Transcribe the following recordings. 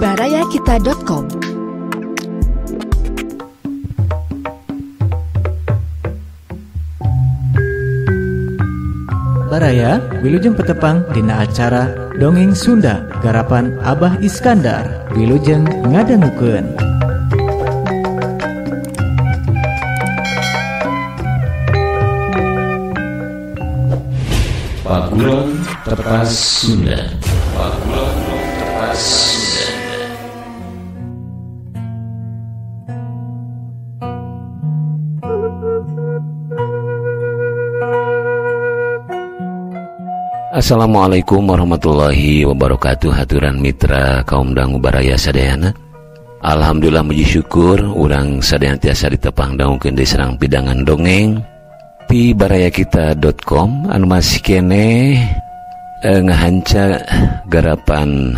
Barayakita.com. Baraya wilujeng petepang dina acara Dongeng Sunda garapan Abah Iskandar wilujeng ngadangukeun. Paguron Tepas Sunda. Paguron Tepas Sunda. Assalamualaikum warahmatullahi wabarakatuh. Haturan mitra kaum dangu baraya sadayana. Alhamdulillah muji syukur urang sadayana tiasa ditepang dangukeun deui sareng pidangan dongeng di barayakita.com anu masih keneh ngahanca garapan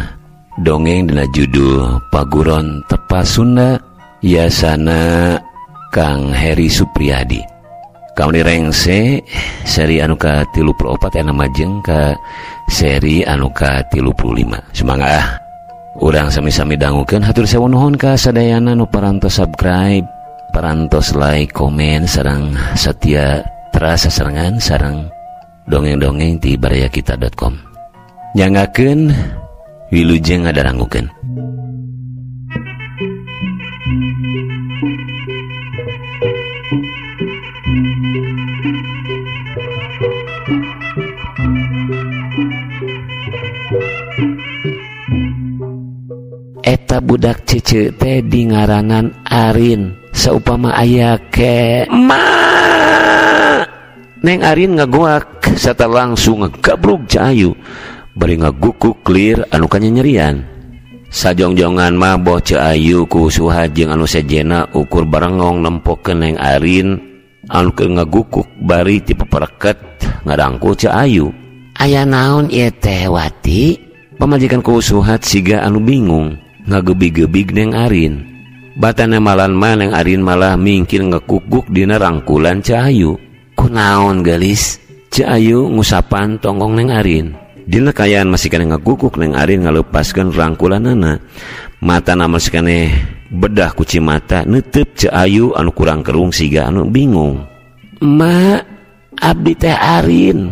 dongeng dina judul Paguron Tepas Sunda yasana Kang Heri Supriyadi. Kamu rengse seri anu ka 34 anu majeng ka seri anu ka 35. Semangat ah. Urang sami-sami dangukeun hatur sewu nuhun ka sadayana nu parantos subscribe, parantos like, komen sareng setia terasa sarengan sareng dongeng-dongeng di barayakita.com. Nyangakeun wilujeng ngadarangukeun. Eta budak cece teh di ngaranan Arin saupama aya ke ma Neng Arin ngagoak serta langsung ngegabrug Cahayu bari ngagukuk clear anu kanyanyerian. Sajongjongan mah boh Cahayu ku Suha jeung anu sejena ukur barengong nempokeun Neng Arin anu keur ngagukuk bari ti pepereket ngarangkul Cahayu. Aya naon ieu teh Wati? Pamajikan ku Suhat siga anu bingung ngagebi-gebig Neng Arin. Batana malan mah Neng Arin malah mingkir ngekukuk dina rangkulan Cahayu. Kunaon gelis? Cahayu ngusapan tonggong Neng Arin. Dina kayaan masih kene ngagukuk Neng Arin ngalepaskeun rangkulanana. Matana masih kene bedah kuci mata netep Cahayu anu kurang kerung siga anu bingung. Ma, abdi teh Arin.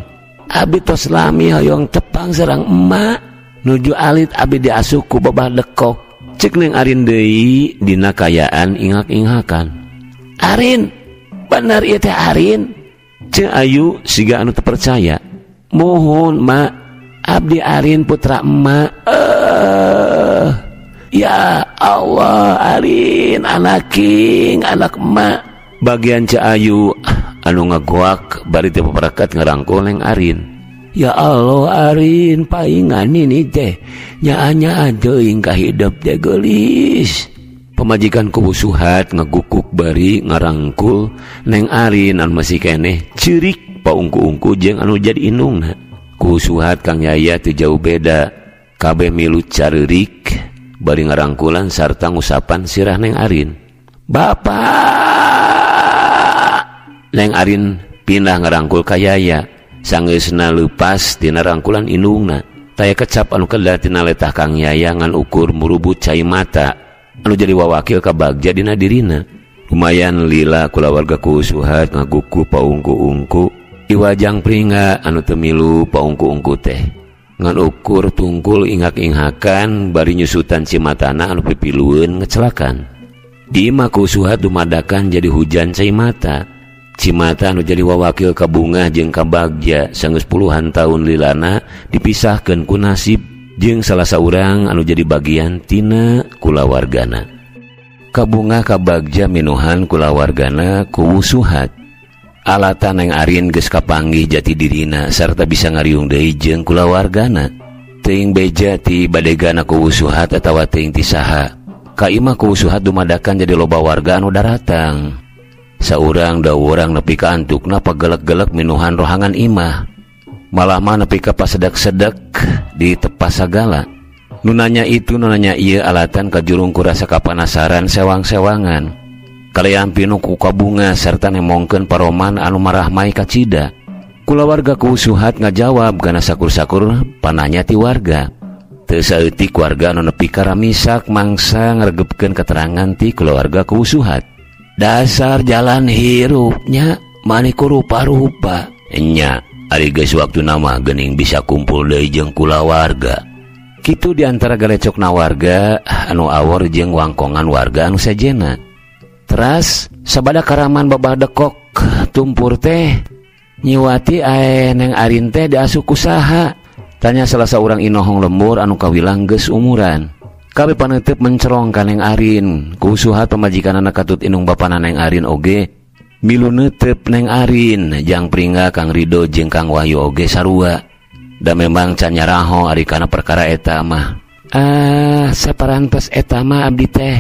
Abdi tos lami hoyong tepang sareng emak. Nuju alit abdi diasup ku babah dekok. Cek Neng Arin deui dina kayaan ingak-ingakan. Arin, bener ieu teh Arin. Cek Ayu siga anu teu percaya. Mohon ma, abdi Arin putra emak. Ya Allah Arin anaking anak emak. Bagian Cek Ayu anu ngagoak bari teu paparekat ngarangkul Neng Arin. Ya Allah Arin paingan ini teh nyaa-nyaa teuing ka hidup teh geulis. Pamajikan ku Suhat ngagukuk bari ngarangkul Neng Arin anu masih keneh ceurik paungku-ungku jeung anu jadi indungna. Ku Suhat Kang Yaya teu jauh beda, kabeh milu careurik bari ngarangkulan sarta ngusapan sirah Neng Arin. Bapak! Neng Arin pindah ngarangkul ka Yaya. Sanggeusna leupas tina rangkulan indungna. Taya kecap anu kedah tina letah Kang Yaya ngan ukur murubut cai mata anu jadi wawakil ka bagja dina dirina. Lumayan lila kulawarga ku Suhat ngaguku paungku-ungku iwajang pringa anu teu milu paungku-ungku teh. Ngan ukur tungkul ingak-inghakan bari nyusutan cimatana anu pipilueun ngecelakan. Di imah ku Suhat dumadakan jadi hujan cai mata. Cimata anu jadi wawakil ka bungah jeung ka bagja sanggeus puluhan tahun lilana dipisahkeun ku nasib jeung salah saurang anu jadi bagian tina kulawargana. Kabungah ka bagja minuhan kulawargana ku Suhat. Alatan Neng Arin geus kapanggih jati dirina sarta bisa ngariung deui jeung kulawargana. Teuing beja ti badegana ku Suhat atawa teuing ti saha. Ka imah ku Suhat dumadakan jadi loba warga anu daratang. Saurang daurang nepi ka antukna pagelek-gelek minuhan rohangan imah. Malah mah nepi ka pasedek-sedek di tepas sagala. Nu nanya itu nu nanya ieu alatan kajurung ku rasa kapanasaran sewang-sewangan. Kalayan pinu ku kabunga sarta nemongkeun paroman anu marahmai kacida. Kulawarga ku Suhat ngajawab kana sakur-sakur pananya ti warga. Teu saeutik warga anu nepi ka ramisak mangsa ngregepkeun keterangan ti keluarga Kuwu Suhat. Dasar jalan hirupnya maneh ku rupa-rupa. Nya, ari geus waktuna mah geuning bisa kumpul deui jeung kulawarga. Kitu di antara galecokna warga anu awor jeung wangkongan warga anu sejena. Teras sabada karaman babah dekok tumpur teh nyiwati ae Neng Arin teh diasup ku saha? Tanya salah saurang inohong lembur anu kawilang geus umuran. Kabeh paneuteup mencerong ka Neng Arin. Ku Suhat pamajikanana katut indung bapana Neng Arin oge milu neuteup Neng Arin jang pringga Kang Rido jeung Kang Wahyu oge sarua. Da memang can nyaraho ari kana perkara eta mah. Ah, saparantos eta mah abdi teh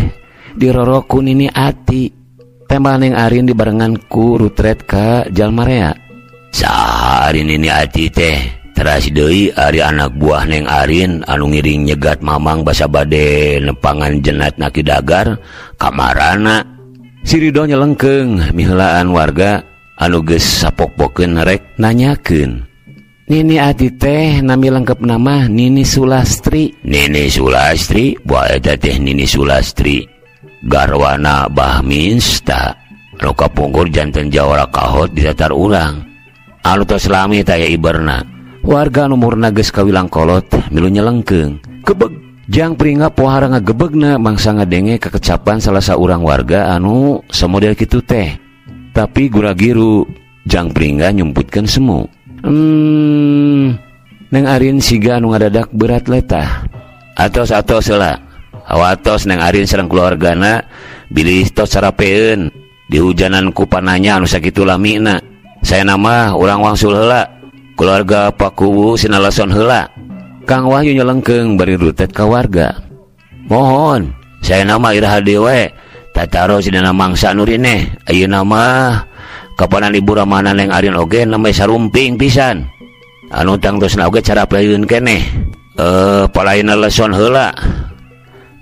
dirorok ku Nini Ati. Tembal Neng Arin dibarengan ku rutret ka Jalmarea. Saha ari Nini Ati teh? Teras deui ari anak buah Neng Arin anu ngiring nyegat mamang basa bade nepangan jenat Naki Dagar kamarana. Si Rido nyelengkeung miheulaan warga anu geus sapok-pokeun rek nanyakeun. Nini Ati teh nami lengkap nama Nini Sulastri. Nini Sulastri, buah eta teh Nini Sulastri. Garwana Bah Minsta anu kapungkur janten jawara kahot di satar urang. Anu tos lami taya iberna. Warga anu umurna geus kawilang kolot milu nyelengkeung. Kebeg jang pringga pohara ngagebegna mangsa ngadenge kekecapan salah saurang warga anu samodel kitu teh. Tapi gura-giru jang pringga nyumputkeun semu. Neng Arin siga anu ngadadak berat letah. Atos-atos heula. Awatos Neng Arin sareng keluargana bilih tos sarapeun dihujanan ku pananya anu sakitu lamina. Saya nama urang wangsul heula. Keluarga Pak Kuwu sinalason heula. Kang Wahyu nyelengkeung bari rutet ka warga. Mohon, saya nama iraha deui we. Tataro sidana mangsa nu rineh. Ayeuna mah kapanan ibu ramana Neng Arin oge namai sarumping pisan. Anu tangtosna oge cara playun keneh. Palaina leson heula.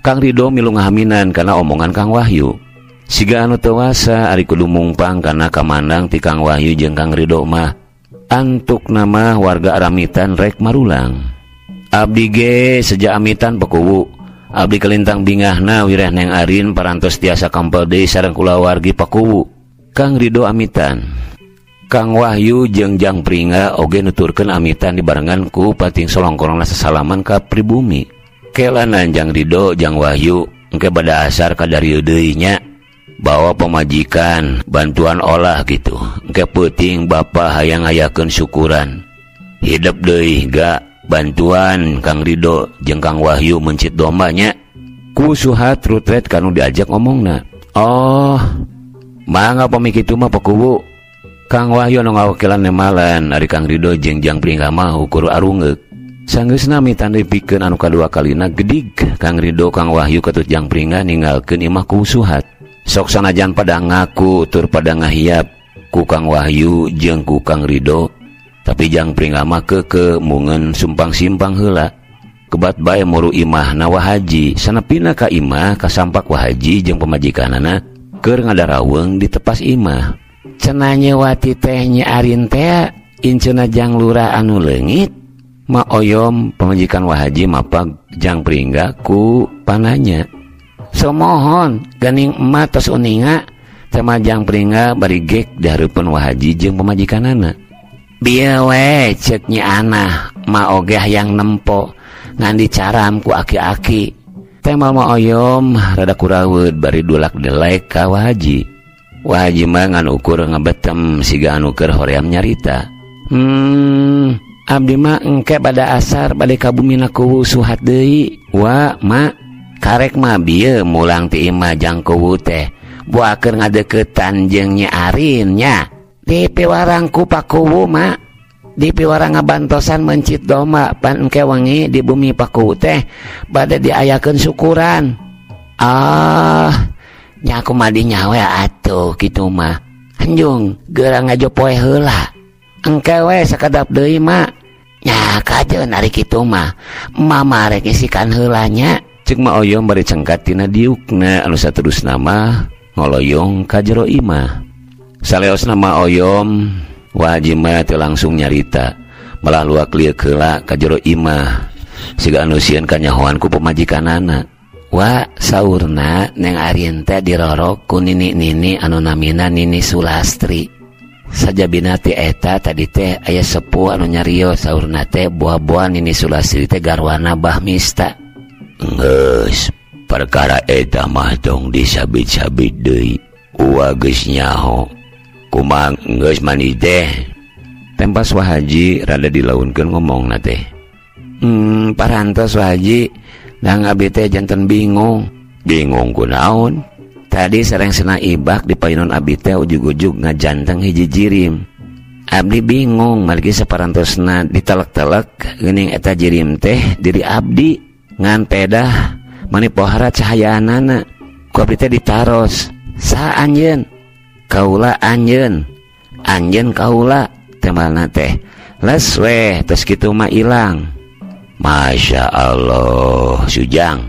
Kang Rido milu ngahaminan kana omongan Kang Wahyu. Siga anu teu wasa ari kudu mungpang kana kamandang ti Kang Wahyu jeung Kang Rido mah. Antuk nama warga Aramitan rek marulang. Abdi ge seja amitan Pakuwu. Abdi kelintang bingahna wireh Neng Arin parantos tiasa kampel deui sareng kulawargi Pakuwu. Kang Rido amitan. Kang Wahyu jeung Jang Pringga oge nuturkeun amitan dibarengan ku pating solongkorongna sasalaman ka pribumi. Kelanan Jang Rido Jang Wahyu engke bada asar kadarieu deui nya. Bawa pemajikan bantuan olah gitu. Engke peuting bapa hayang ngayakeun syukuran. Hidup deui ga bantuan Kang Rido jeung Kang Wahyu mencit domba nya. Ku Suhat rutret kanu diajak ngomongna. Oh, mangga pami kitu mah Pakuwu. Kang Wahyu anu ngawakilan nemalan ari Kang Rido jeung Jang Pringga mah ukur arungeuk. Sanggeusna mitan dipikeun anu kadua kalina gedig Kang Rido Kang Wahyu katut Jang Pringga ninggalkeun imah ku Suhat. Sok sanajan pada ngaku tur pada ngahiap ku Kang Wahyu jeung ku Kang Rido, tapi Jang Pringga mah keukeuh mungeun sumpang-simpang heula. Kebat bae muru imahna Wa Haji, sanepina ka imah kasampak Wa Haji jeung pamajikanana keur ngadaraweng di tepas imah. Cenah nyewati teh Nyi Arin teh inceuna Jang Lurah anu leungit. Ma oyom pamajikan Wa Haji mapag Jang Pringga ku pananya. Somohon ganing emak tos uninga tema Jang Pringga bari gek di hareupeun Wa Haji jeung pamajikanana. Bieu we ceuk Nyi Anah ma oge hayang nempo ngan dicaram ku aki-aki. Tema ma oyom rada kuraweut bari dulak delek ka Wa Haji. Wa Haji mah ngan ukur ngebetem siga anu keur hoream nyarita. Abdi mah engke pada asar bade ka bumina Kuwu Suhat deui. Wa ma karek mah bieu mulang ti imah Jang Kuwu teh buakeun ngadeukeutan jeung Nyi Arin nya. Di piwarang ku Pakuwu ma. Di piwarang ngabantosan mencit domba pan engke wengi di bumi Pakuwu teh bade diayakeun syukuran. Ah, nya aku mah di nyawe atuh kitu mah. Henjung geura ngajopoe heula. Engke we sakedap deui ma. Nya kajeun ari kitu mah. Mama rek ngisikan heula nya. Ceuk Ma Oyom bari cengkat tina diukna anu saterusna mah ngoloyong ka jero imah. Saleosna Ma Oyom Wa Haji mah teu langsung nyarita, malah luak lieuk heula ka jero imah. Siga anu sieun kanyahoan ku pamajikanana. Wa saurna Neng Arin teh dirorok ku nini-nini anu namina Nini Sulastri. Sajabina ti eta tadi teh aya sepuh anu nyarios saurna teh buah-buah Nini Sulastri teh garwana Bah Mista. Geus perkara eta mah tong disabit-sabit deui. Uwa geus nyaho. Kumaha geus mandi teh? Tempas Wa Haji rada dilaunkeun ngomongna teh. Parantos Wa Haji. Dang abdi teh janten bingung. Bingung kunaon? Tadi sareng sena ibak di payunan abdi teh ujug-ujug ngajanteng hiji jirim. Abdi bingung margi saparantosna ditelek-telek geuning eta jirim teh diri abdi ngan pedah mani pohara cahayaanana. Ku abdi teh ditaros, "Saha anjeun?" "Kaula anjeun." "Anjeun kaula?" Tembalna teh. Les weh tos kitu mah ilang. Masya Allah, Sujang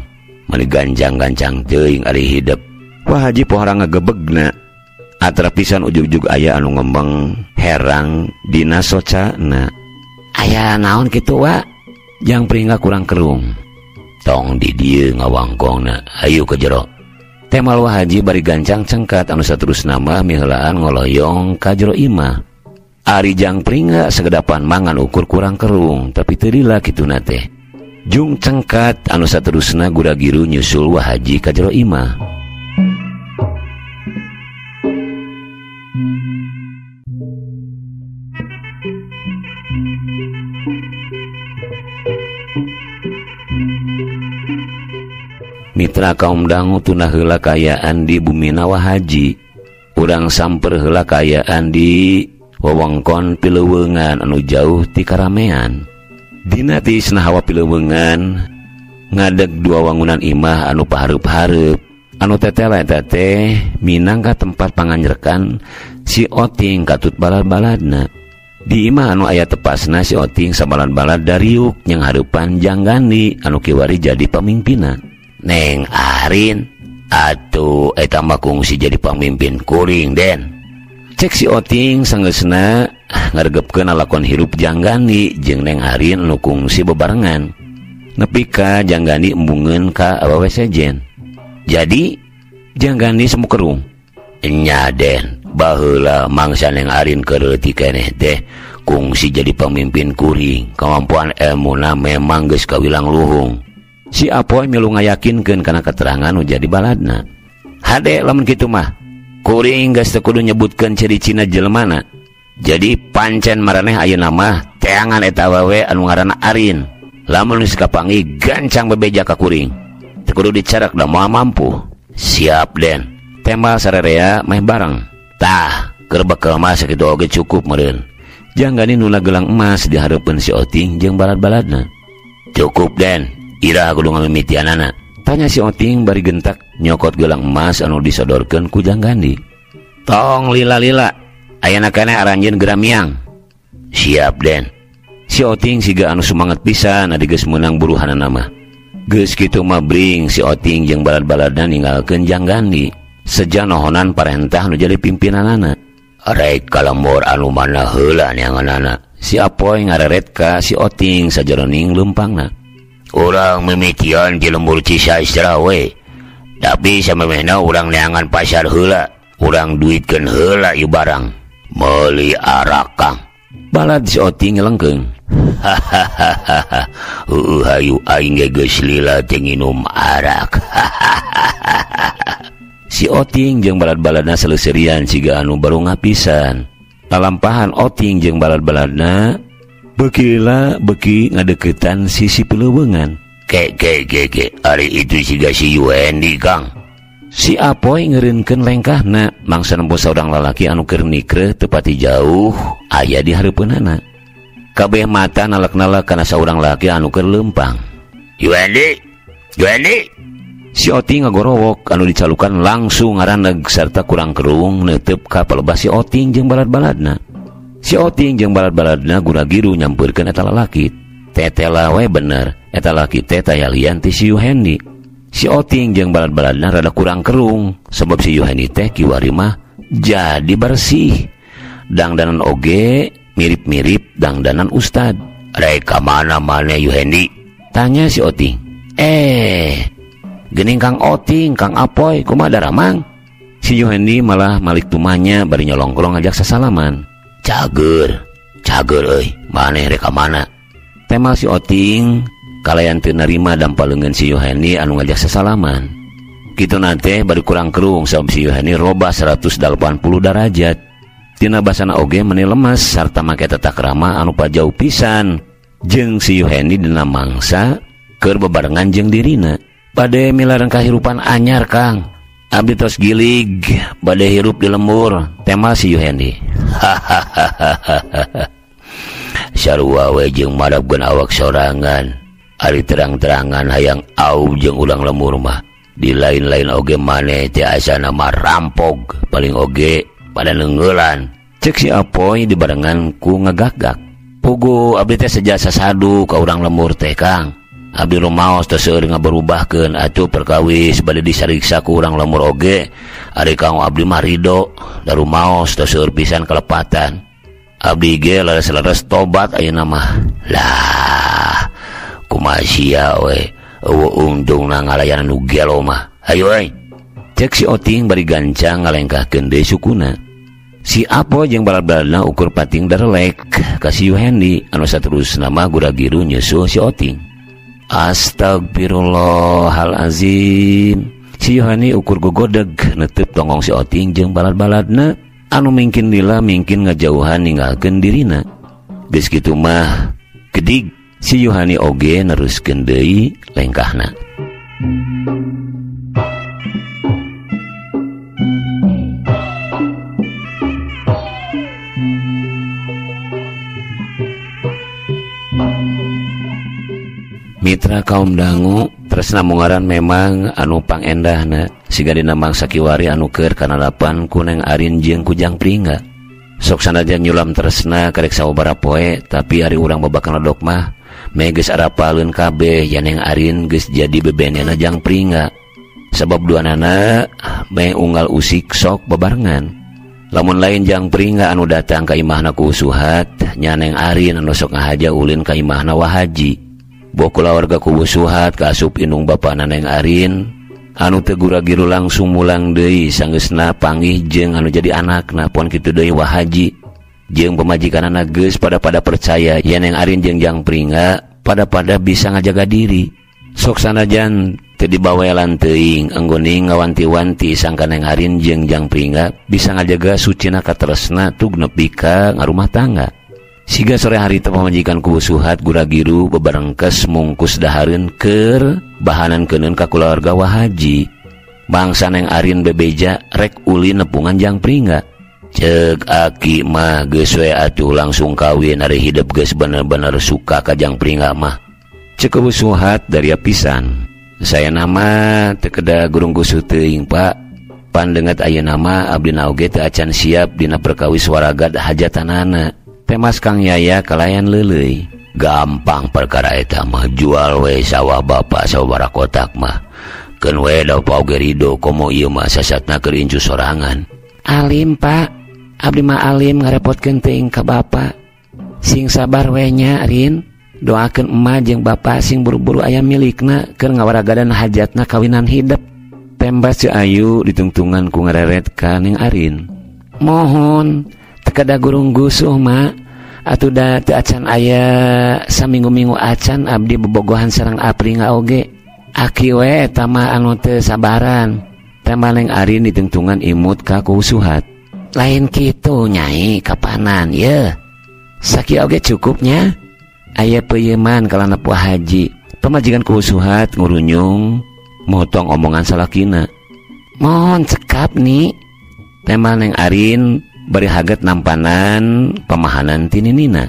mani gancang-gancang teuing ari hidep. Wah Haji pohara ngagebegna. Atra pisan ujug-ujug aya anu ngembeng herang dina socana. Aya naon kitu wa? Jang pringga kurang kerung. Tong di dieu ngawangkongna, hayu ke jero. Temal Wah Haji bari gancang cengkat anu saterusna mah miheulaan ngoloyong ka jero imah. Ari jang pringga segedapan mangan ukur kurang kerung, tapi teu lila kituna teh. Jung cengkat anu saterusna gura-giru nyusul Wah Haji ka jero imah. Mitra kaum dangu tunah heula kaayaan di bumina Wah Haji. Urang samper heula kaayaan di wewengkon Pileuweungan anu jauh ti karamean. Dina tiisna hawa Pileuweungan ngadeg dua wangunan imah anu pahareup-hareup. Anu tetela eta teh minangka tempat panganjerkan si Oting katut balad-baladna. Di imah anu aya tepasna si Oting sabalad-balad dariuk yang hareupan Jang Gandi anu kiwari jadi pamimpinna. Neng Arin atuh eta mah kungsi jadi pamimpin kuring den. Cek si Oting sanggeusna ngaregepkeun lalakon hirup Jang Gandi jeung Neng Arin nu kungsi bebarengan. Nepi ka Jang Gandi embungeun ka awewe sejen. Jadi Jang Gandi semu kerung. Nya den, baheula mangsa Neng Arin keur leutik keneh teh kungsi jadi pamimpin kuring. Kemampuan elmuna memang geus kawilang luhung. Si Apoy milu ngayakinkeun kana keterangan nu jadi baladna. Hade lamun kitu mah. Kuring geus teu kudu nyebutkeun ciri-cina jelemana. Jadi pancen maraneh ayeuna mah teangan eta awewe anu ngaranna Arin. Lamun geus kapanggih gancang bebeja ka kuring. Teu kudu dicarak da moal mampu. Siap den. Tembal sarerea meh bareng. Tah, keur bekel mah sakitu oge cukup meureun. Jang Gani nula gelang emas di hareupeun si Oting jeung balad-baladna. Cukup den. Ira kudu ngamimitianana. Tanya si Oting bari gentak nyokot gelang emas anu disodorkeun ku Jang Gandi. Tong lila-lila, ayana keneh aranjeun geramiang. Siap den. Si Oting siga anu sumanget pisan adi geus meunang buruhanana mah. Geus kitu mah bring si Oting jeung balad-baladna ninggalkeun Jang Gandi. Seja nohonan parentah nu jadi pimpinanana. Rek kalembor anu mana heula neanganana. Si Apoy ngareret ka si Oting sajeroning leumpangna. Urang mimitian di lembur Cisastra we. Tapi samemehna urang neangan pasar heula, urang duitkeun heula ieu barang. Meuli arak Kang. Balad si Oting ngelengkeung. Hahaha. Heueuh hayu aing ge geus lila teu nginum arak. Si Oting jeung balad-baladna seleuserian siga anu baru ngapisan. Lalampahan Oting jeung balad-baladna beki lila beki ngadeukeutan sisi Pileuweungan. Ke ke ke ke ari itu siga si Yuendi Kang. Si Apoy ngeureunkeun lengkahna mangsa nempo saurang lalaki anu keur nikreuh teu pati jauh aya di hareupeunana. Kabeh mata nalek-nalek kana saurang lalaki anu keur leumpang. Yuendi, Yuendi. Si Oting ngagorowok anu dicalukan langsung ngaraneg sarta kurang kerung neuteup ka palebah si Oting jeung balad-baladna. Si Oting jeung balad-baladna gura-giru nyampeurkeun eta lalaki. Tetela we bener, eta lalaki teh taya lian ti si Yuhendi. Si Oting jeung balad-baladna rada kurang kerung sebab si Yuhendi teh kiwari mah jadi bersih. Dangdanan oge mirip-mirip dangdanan ustad. Rek ka mana maneh Yuhendi? Tanya si Oting. Geuning Kang Oting, Kang Apoy, kumaha daramang? Si Yuhendi malah malik tumanya bari nyolongkrong ngajak sasalaman. Cager, cager euy, maneh rek ka mana? Temal si Oting kalayan teu narima dampa leungeun si Yuhendi anu ngajak sasalaman. Kitu nate bari kurang kerung sabab si Yuhendi robah 180 derajat. Tina basana oge meni lemes sarta make tata krama anu pajauh pisan jeung si Yuhendi dina mangsa keur bebarengan jeung dirina. Bade milareng kahirupan anyar Kang. Abdi tos gilig bade hirup di lembur, temal si Yuhendi. Hahaha. Sarua we jeung madapkeun awak sorangan. Ari terang-terangan hayang au jeung ulang lembur mah. Di lain-lain oge maneh teh asana mah rampog, paling oge pada neungeulan. Cek si Apoy dibarengan ku ngagak-gak. Pugu abdi teh seja sasadu ka urang lembur teh Kang. Abdi rumaos teh seueur ngaberubahkeun atuh perkawis bade disariksa ku urang lembur oge. Ari Kang abdi mah rido, da rumaos teh seueur pisan kalepatan. Abdi ge leres-leres tobat ayeuna mah. Lah, kumaha sia we, eueuh untungna ngalayanan nu gelo mah. Hayu euy. Cek si Oting bari gancang ngalengkahkeun deui sukuna. Si Apo jeung balad-baladna ukur pating darelek ka si Yuhendi anu saterusna mah gura-giru nyusul si Oting. Astagfirullahalazim. Si Yohani ukur gogodeg netep tongong si Oting jeung balad-baladna anu mingkin lila mingkin ngajauhan ninggalkeun dirina. Geus kitu mah gedig si Yohani oge neruskeun deui lengkahna. Mitra kaum dangu tresna mungaran memang anu pangendahna siga dina mangsa kiwari anu keur kanalapan ku Neng Arin jeung ku Jang Pringga. Sok sanajan nyulam tresna karek sababaraha poe tapi ari urang babakan ledok mah me geus arapaleun kabeh ya Neng Arin geus jadi bebenena Jang Pringga. Sabab duanana me unggal usik sok bebarengan. Lamun lain Jang Pringga anu datang ka imahna ku Suhat nya Neng Arin anu sok ngahaja ulin ka imahna Wahaji. Boh kulawarga kubu Suhat kaasup indung bapana Neng Arin anu teu gura-giru langsung mulang deui sanggeusna panggih jeung anu jadi anakna pon kitu deui Wahaji jeung pamajikanana geus pada-pada percaya yen Neng Arin jeung Jang Pringga pada-pada bisa ngajaga diri. Sok sanajan teu dibawelan teuing enggoning ngawanti-wanti sangka Neng Arin jeung Jang Pringga bisa ngajaga sucina katresna tug nepi ka ngarumah tangga. Siga sore hari teh pamajikan kubu Suhat gura-giru bebarengkes mungkus dahareun keur bahanan keuneun ka kulawarga Wahaji. Bangsa Neng Arin bebeja rek ulin nepungan Jang Pringga. Ceuk aki mah geus we atuh langsung kawin ari hidup geus bener-bener suka ka Jang Pringga mah. Ceuk kubu Suhat daria pisan. Saya nama teu keda gurung gusuh teuing Pak. Pandengat ayeuna mah abdi na oge teu acan siap dina perkawis waragad hajatanana. Temas Kang Yaya kalayan leuleuy. Gampang perkara eta mah jual we sawah bapak sababaraha kotak mah. Keun we da oge rido komo ieu mah sasatna keur incu sorangan. Alim Pak, abdi mah alim ngarepotkeun teuing ka bapak. Sing sabar we nya Rin, doakeun emak jeung bapak sing buru-buru aya milikna keur ngawaragadan hajatna kawinan hidep. Tembas Ceu Ayu ditungtungan ku ngareret ka Neng Arin. Mohon tekada gurung gusuh mak. Atuh da teu acan aya saminggu-minggu acan abdi bobogohan sareng Apringa oge. Aki we eta mah anu teu sabaran. Teh Neng Arin ditungtungan imut ka ku Suhat. Lain kitu nyai kapanan ye. Sakieu oge cukupnya. Aya peuyeman kalana puah haji. Pamajikan ku Suhat ngurunyung motong omongan salakina. Mohon cekap nih. Teh Neng Arin bari haget nampanan pemahanan tininina.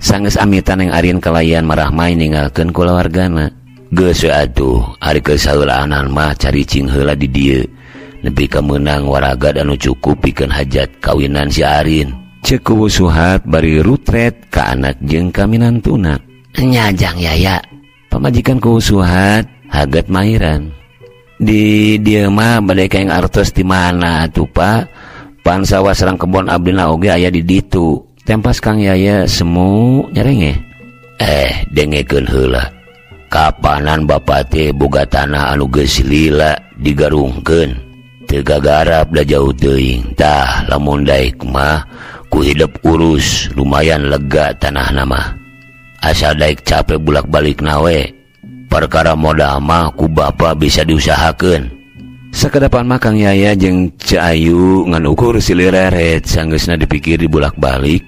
Sanggeus amitan Neng Arin kalayan marahmai ninggalkeun kulawargana. Geus we atuh ari keur saheulaanan mah caricing heula di dieu. Nepi ka meunang waragad anu cukup pikeun hajat kawinan si Arin. Ceuk kubu Suhat bari rutret ka anak jeung ka minantuna. Nya Jang Yaya. Pamajikan kubu Suhat haget mairan. Di dieu mah bade kaeng artos di mana atuh Pak? Pan sawah sareng kebon abdina oge aya di ditu. Tempas Kang Yaya semu nyerengeh. Dengekeun heula. Kapanan bapa teh boga tanah anu geus lila digarungkeun. Teu gagarap da jauh teuing. Tah lamun daek mah ku hidep urus lumayan lega tanahna mah. Asal daek capek bulak-balik nawe. Perkara modal mah ku bapa bisa diusahakeun. Sakedapan mah Kang Yaya jeung Ceu Ayu ngan ukur silireret sanggeusna dipikir dibulak-balik.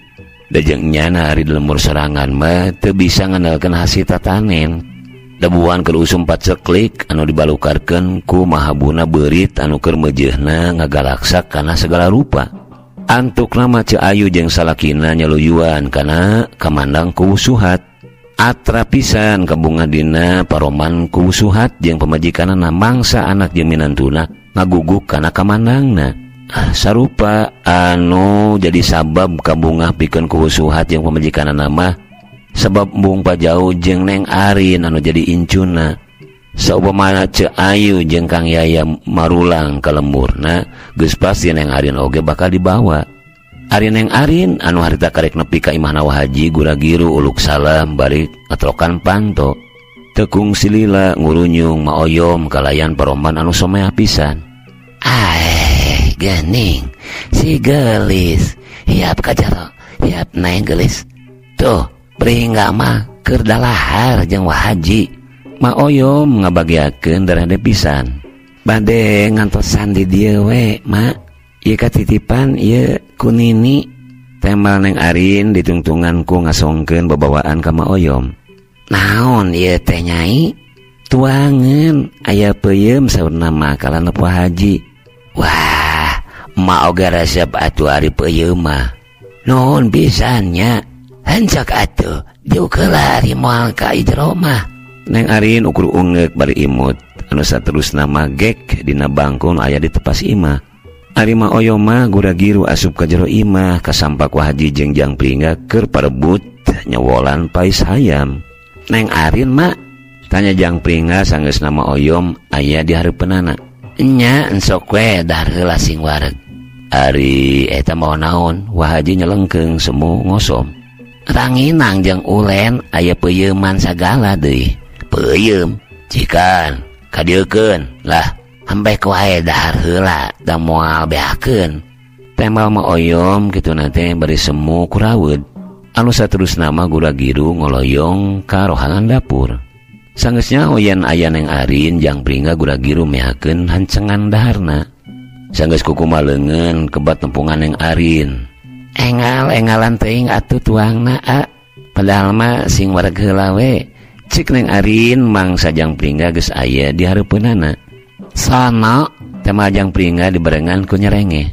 Da jeung nyana ari di lemur sorangan mah teu bisa ngandalkeun hasil tatanen. Dabuan keur usum paceklik anu dibalukarkeun ku mahabuna beurit anu keur meujeuhna ngagalaksak kana segala rupa. Antukna mah Ceu Ayu jeung salakina nyaluyuan kana kamandang ku Suhat. Atra pisan kabunga dina paroman ku Suhat jeung pamajikanana mangsa anak jeung minantuna ngaguguk kana kamandangna. Sarupa anu jadi sabab kabungah pikeun ku Suhat jeung pamajikanana mah sebab embung pajauh jeung Neng Arin anu jadi incuna. Saupamana Ceu Ayu jeung Kang Yaya marulang ka lemburna geus pasti Neng Arin oge bakal dibawa. Ari Neng Arin anu harita karek nepi ka imahna Wa Haji gura-giru uluk salam bari ngetrokan panto. Tekung silila ngurunyung maoyom kalayan paroman anu someah pisan. Aeh, gening si gelis. Hiap ka jero, hiap Neng gelis. Tuh, pringga mah keur dalahar jeung Wa Haji. Maoyom ngabagiakeun darah pisan. Bade ngantosan di dieu we, Mak. Ieu katitipan ieu ku Nini. Tembal Neng Arin ditungtungan ku ngasongkeun babawaan ka Maoyom. Naon ieu teh Nyai? Tuangeun aya peuyeum saurna mah kalanep Wa Haji. Wah, emak oge resep atuh ari peuyeum mah. Nuhun pisan nya. Hencek atuh diuk heula ari moal ka jero mah. Neng Arin ukur ungeuk bari imut anu saterusna mah gek dina bangku nu aya di tepas imah. Ari Maoyom mah gura-giru asup ka jero imah kasampak Wa Haji jeung Jang Pringga keur parebut nyewolan pais hayam. Neng Arin mak tanya Jang Pringga sanggeusna Maoyom aya di hareupeunana. Nya ensok we dahar heula sing wareg. Ari eta mawa naon? Wa Haji nyelengkeung semu ngosom. Ranginang jeung ulen aya peuyeman sagala deui. Peuyeum cikan kadieukeun lah. Hambek wae dahar heula da moal beakeun. Tembal Maoyom kituna teh bari semu kuraweud. Anu saterusna mah gura-giru ngoloyong ka rohangan dapur. Sanggeusnya hoyan aya Neng Arin Jang Pringga gura-giru meakeun hancengan daharna. Sanggeus kukuma leungeun kebat nempungan Neng Arin. Engal-engalan teuing atuh tuangna a. Padahal mah sing wareg heula we. Cik Neng Arin mangsa Jang Pringga geus aya di hareupeunana. Sono tema Jang Pringga dibarengan ku nyerengeh.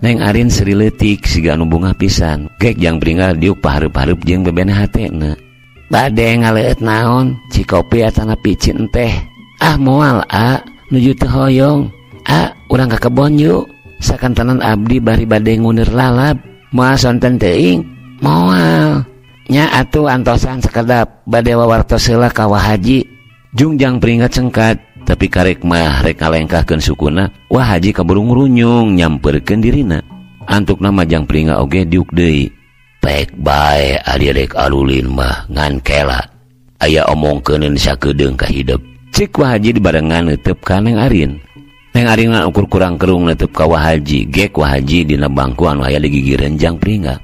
Neng Arin seri leutik siga anu bungah pisan. Gek Jang Pringga diuk pahareup-hareup jeung bebene hatena. Bade ngaleueut naon? Cikopi atana picin teh. Ah moal a, nuju teu hoyong. A, urang ka kebon yuk. Sakantenan abdi bari bade nguneur lalab. Moal sonten teuing? Moal. Nya atuh antosan sakedap bade wawartos heula ka Wa Haji. Jung Jang Pringga cengkat. Tapi karek mah rek ngalengkahkeun sukuna, Wa Haji kaburu ngurunyung nyamperkeun dirina. Antukna mah Jang Pringga oge diuk deui. Pek bae ari rek alulin mah ngan kela. Aya omongkeuneun sakedeung ka hidep. Cik Wa Haji dibarengan neuteub ka Neng Arin. Neng Arin mah ukur kurang kerung neuteub ka Wa Haji. Gek Wa Haji dina bangku anu aya di gigireun Jang Pringga.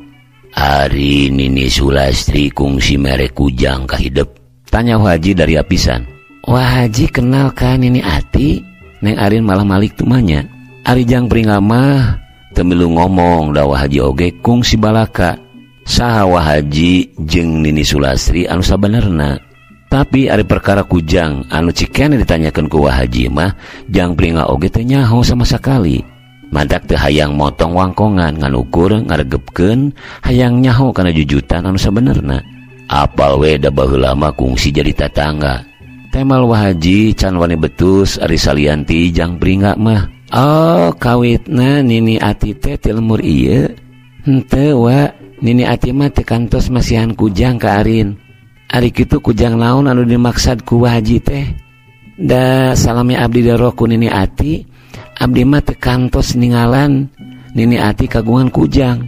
Ari Nini Sulastri kungsi mere kujang ka hidep. Tanya Wa Haji dari apisan. Wa Haji kenal ka Nini Ati? Neng Arin malah malik tumanya. Ari Jang Pringga mah teu milu ngomong da Wa Haji oge kungsi balaka. Saha Wa Haji jeung Nini Sulastri anu sabenerna. Tapi ari perkara kujang anu cikene ditanyakeun ku Wa Haji mah Jang Pringga oge teu nyaho sama sakali. Mantak teu hayang motong wangkongan ngan ukur ngaregepkeun hayang nyaho kana jujutan anu sabenerna. Apal we da baheula mah kungsi jadi tatangga. Temal Wa Haji can wani betus ari salianti Jang Pringga mah. Oh kawitna Nini Ati teh ti lemur ieu. Henteu wa, Nini Ati mah teu kantos masihan kujang ka Arin. Ari kitu kujang naon anu dimaksad ku Wa Haji teh? Da salami abdi daro ku Nini Ati, abdi mah teu kantos ningalan Nini Ati kagungan kujang.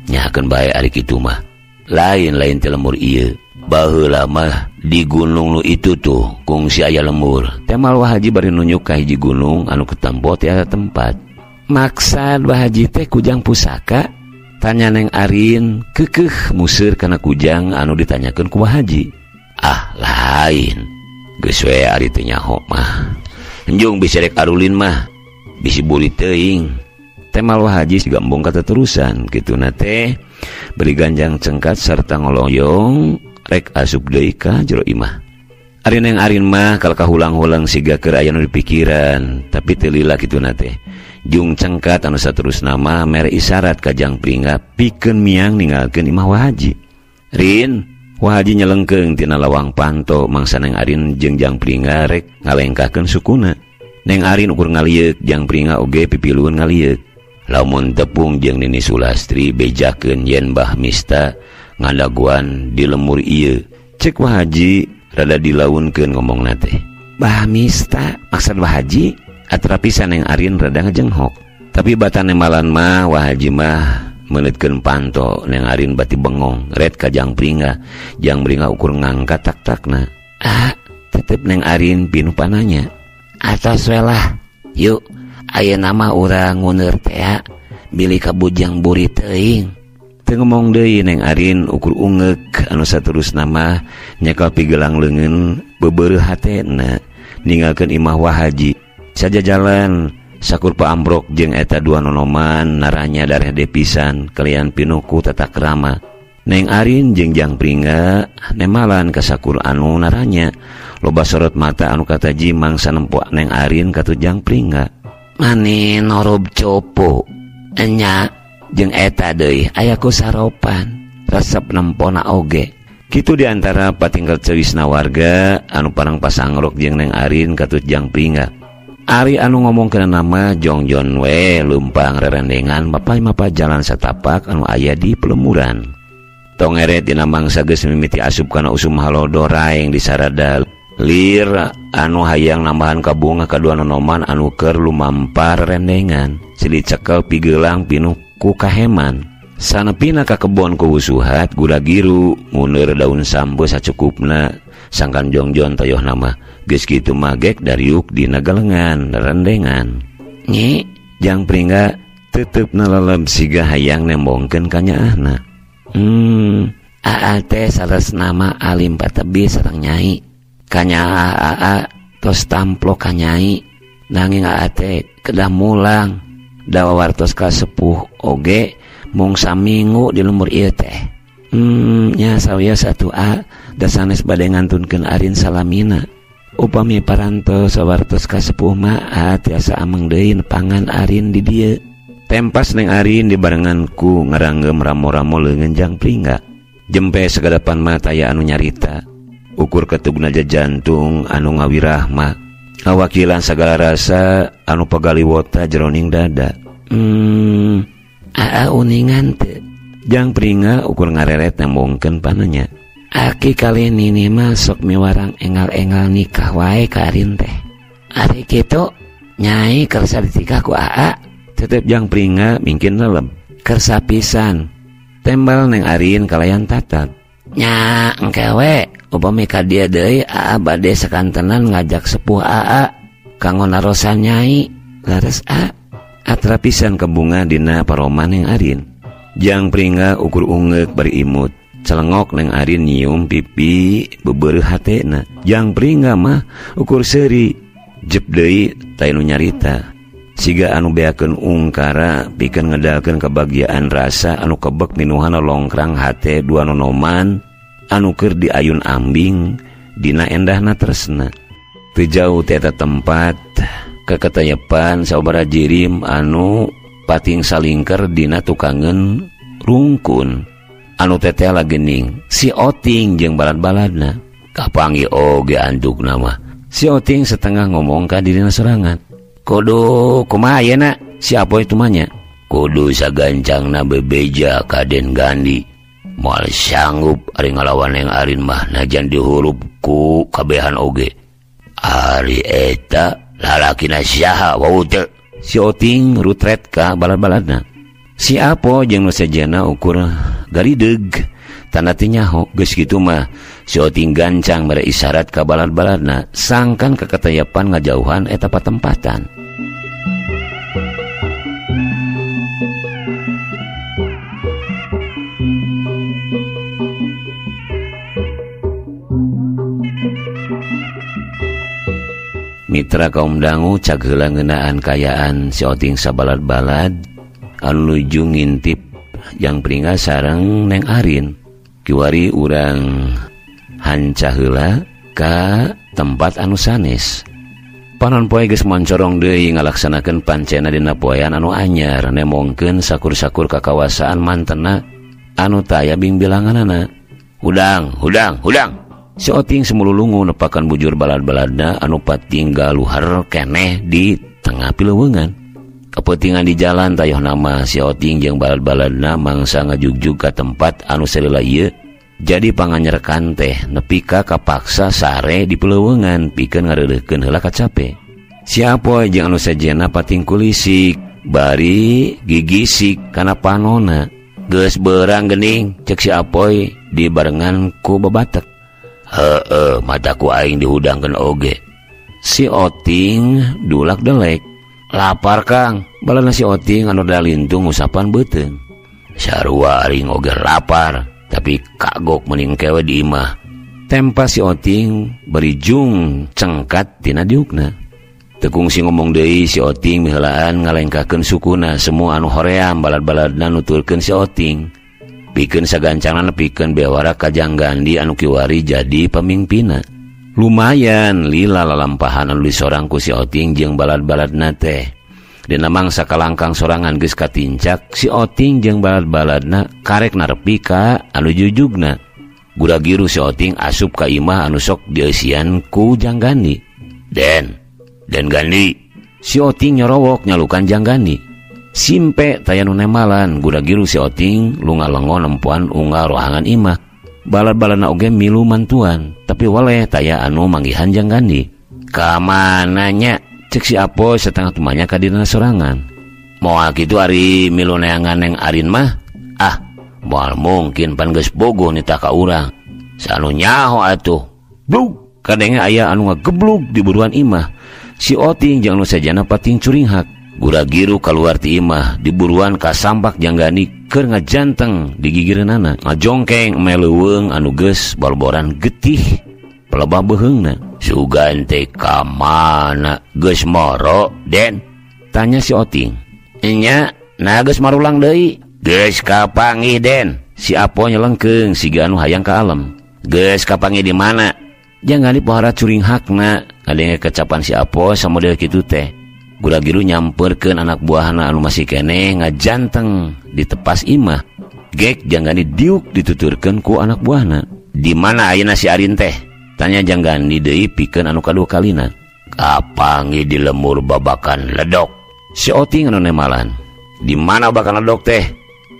Nyakeun bae ari kitu mah. Lain-lain ti lemur ieu. Baheula mah Di gunung nu itu tuh kungsi aya lembur. Temal Wa Haji bari nunjuk ka hiji gunung anu ketempo ti eta tempat. Maksad Wa Haji teh kujang pusaka? Tanya Neng Arin kekeh museur kana kujang anu ditanyakeun ku Wa Haji. Ah lain. Geus we ari teu nyaho mah. Enjung bisi rek arulin mah bisi buri teuing. Temal Wa Haji sigambung kateterusan kituna teh beri ganjang cengkat sarta ngoloyong rek asup deui ka jero imah. Ari Neng Arin mah kalka hulang-hulang siga keur aya nu dipikiran, tapi teu lila kituna teh. Jung cengkat anu saterusna mah mere isyarat ka Jang Pringga pikeun miang ninggalkeun imah Wa Haji. Rin, Wa Haji nyelengkeung tina lawang panto mangsa Neng Arin jeung Jang Pringga rek ngalengkahkeun sukuna. Neng Arin ukur ngalieuk, Jang Pringga oge pipilueun ngalieuk. Lamun tepung jeung Nini Sulastri bejakeun yen Bah Mista ngadaguan di lemur ieu. Cek Wa Haji rada dilaunkeun ngomongna teh. Bah Mista maksud Wa Haji? Atrapisan Neng Arin rada ngejenghok. Tapi batan nemalan mah Wa Haji mah meunetkeun panto. Neng Arin bati bengong ret ka Jang Pringga. Jang Pringga ukur ngangkat tak-takna. Ah, tetep Neng Arin pinuh pananya. Atos we lah. Yuk, ayeuna mah urang nguneur teh bilih kabujang buri teuing. Teu ngomong deui Neng Arin ukur ungeuk anu saterusna mah nyekel pigelang leungeun bebeureuh hatena ninggalkeun imah Wa Haji. Sajajalan sakur paambrok jeung eta dua nonoman naranya dareh depisan kalian pinuku tata krama. Neng Arin jeung Jang Pringga nemalan ka sakur anu naranya loba sorot mata anu kataji mangsa nempo Neng Arin katut Jang Pringga. Mani norub copo enya jeung eta deui aya ku saropan resep nempona oge. Kitu di antara patinggal cewisna warga anu parang pasangrok jeung Neng Arin katut Jang Pringga. Ari anu ngomong kana nama jongjon we lumpang rerendengan mapa-mapa jalan satapak anu aya di pelemuran. Tong eret dina mangsa geus mimiti asup kana usum halodo raeng di sarada lir anu hayang nambahan kabunga kadua nonoman anu keur lumampar rendengan silih cekel pigelang pinuh ku kaheman. Sanepina ka kebon ku wusuhat gura-giru nguneur daun sambo sacukupna sangkan jongjon toyoh nama geus kitu magek dariuk dina galengan rendengan. Nyi Jang Pringga tetep naleleb siga hayang nembongkeun ka nyaahna. Aa teh saleres nama alim patebi sareng nyai. Kanya aa tos tamplok ka nyai. Nanging aa teh kedah mulang dawa wartos ka sepuh oge mung saminggu di lembur ieu teh. Nya sawios atuh a da sanes bade ngantunkeun Arin salamina. Upami parantos sawartos ka sepuh mah a tiasa ameng deui nepangan Arin di dieu. Tempas Neng Arin dibarengan ku ngaranggem ramo-ramo leungeun Jang Pringga. Jempe sagadapan mata aya anu nyarita. Ukur ketugna jantung anu ngawirahma. Ngawakilan sagala rasa anu pagaliwota jeroning dada. Aa uningan teu. Jang Pringga ukur ngareret nembongkeun pananya. Aki kali nini mah sok miwarang engal-engal nikah wae ka Arin teh. Ari kitu nyai kersa ditikah ku aa. Tetep Jang Pringga mingkin leleb. Kersa pisan. Tembal Neng Arin kalayan tatap. Nya engke we upami ka dieu deui aa bade sakantenan ngajak sepuh aa kanggo narosan nyai. Laras a. Atra pisan kebunga dina paroman Neng Arin. Jang Pringga ukur ungeuk bari imut. Celengok Neng Arin nyium pipi bebeureuh hatena. Jang Pringga mah ukur seuri. Jep deui teh nu nyarita. Siga anu beakeun ungkara pikeun ngedalkeun kebahagiaan rasa anu kebek minuhana longkrang hate dua nonoman anu keur diayun ambing dina endahna tresna. Teu jauh ti eta tempat kakatayepan sababaraha jirim anu pating salingker dina tukangeun rungkun anu tetela geuning si Oting jeung balad-baladna. Kapanggih oge antukna mah. Si Oting setengah ngomong ka dirina sorangan. Kudu kumaha ayeuna si Apoy tumanya? Kudu sagancangna bebeja ka Den Gandi. Moal sanggup ari ngalawan Neng Arin mah najan dihurup ku kabehan oge. Ari eta lalakina saha wau teu? Si Oting rutret ka balad-baladna. Si Apo jeung nu sejena ukur garideug Tanda teu nyaho geus kitu mah si Oting gancang mere isyarat ka balad-baladna sangkan kakatayapan ngajauhan eta patempatan. Mitra kaum dangu cag heula ngeunaan kayaan si Oting sabalad-balad anu nuju ngintip Jang Pringga sareng Neng Arin. Kiwari urang hanca heula ka tempat anu sanes. Panon poe geus moncorong deui ngalaksanakeun pancena dina poean anu anyar nemongkeun sakur-sakur ka kawasaan mantena anu taya bingbilanganana. Hudang, hudang, hudang. Si Oting semululungu nepakan bujur balad-baladna anu patinggal luhar keneh di tengah pileuweungan. Kepentingan di jalan tayoh nama si Oting jeung balad-baladna mangsa ngajugjug ka tempat anu salila ieu jadi panganyerekan teh nepi ka kapaksa sare di peleuweungan pikeun ngareuleuhkeun heula kacape. Si Apoy jeung anu sejenna pating kulisik bari gigisik kana panona. Geus beurang geuning cek si Apoy dibarengan ku babatek. Heeh, mataku aing dihudangkeun oge. Si Oting dulak delek. Lapar Kang, balana si Oting anu dalintung usapan beuteung. Sarua aing oge lapar, tapi kagok mending kewe di imah. Tempa si Oting berijung cengkat tina diukna. Teu kungsi ngomong deui si Oting miheulaan ngalengkahkeun sukuna semua anu hoream balad-baladna nuturkeun si Oting. Pikeun sagancangna nepikeun bewara ka Jang Gandi anu kiwari jadi pamimpinna. Lumayan lila lalampahan anu disorang ku si Oting jeung balad-baladna teh. Dina mangsa kalangkang sorangan geus katincak si Oting jeung balad-baladna karek narepi ka anu jujugna. Guragiru si Oting asup ka imah anu sok dieusian ku Jang Gandi. Den, Den Gandi. Si Oting nyorowok nyalukan Jang Gandi. Simpe taya nu nemalan guragiru si Oting lunga-lengo nempuan unggal rohangan imah. Balad-baladna oge milu mantuan, tapi waleh taya anu manggihan Jang Gandi. Ka mana nya? Cek si Apoy setengah tumanya ka dirina sorangan. Moal kitu ari milu neangan Neng Arin mah? Ah, moal mungkin pan geus bogoh nitah ka urang. Sanu nyaho atuh. Blug, kadenge aya anu ngageblug di buruan imah. Si Oting jeung anu sajana pating curinghak. Guragiru kaluar ti imah diburuan ka sampak Jang Gandi keur ngajanteng di gigireunana. Ngajongkeng meleuweung anu geus bolboran getih pelebah beuheungna. Sugan teh ka mana geus moro Den? Tanya si Oting. Nya, nah geus marulang deui. Geus kapanggih Den. Si Apo nyelengkeung siga anu hayang ka alem. Geus kapanggih di mana? Jang Gandi pohara curinghakna ngadenge kecapan si Apo samodel kitu teh. Guragiru nyamperkeun anak buahna anu masih keneh ngajanteng di tepas imah. Gek Jang Gandi diuk dituturkeun ku anak buahna. Di mana ayeuna si Arin teh? Tanya Jang Gandi deui pikeun anu kadua kalina. Kapanggih di lemur babakan ledok. Si Oting anu nemalan. Di mana babakan ledok teh?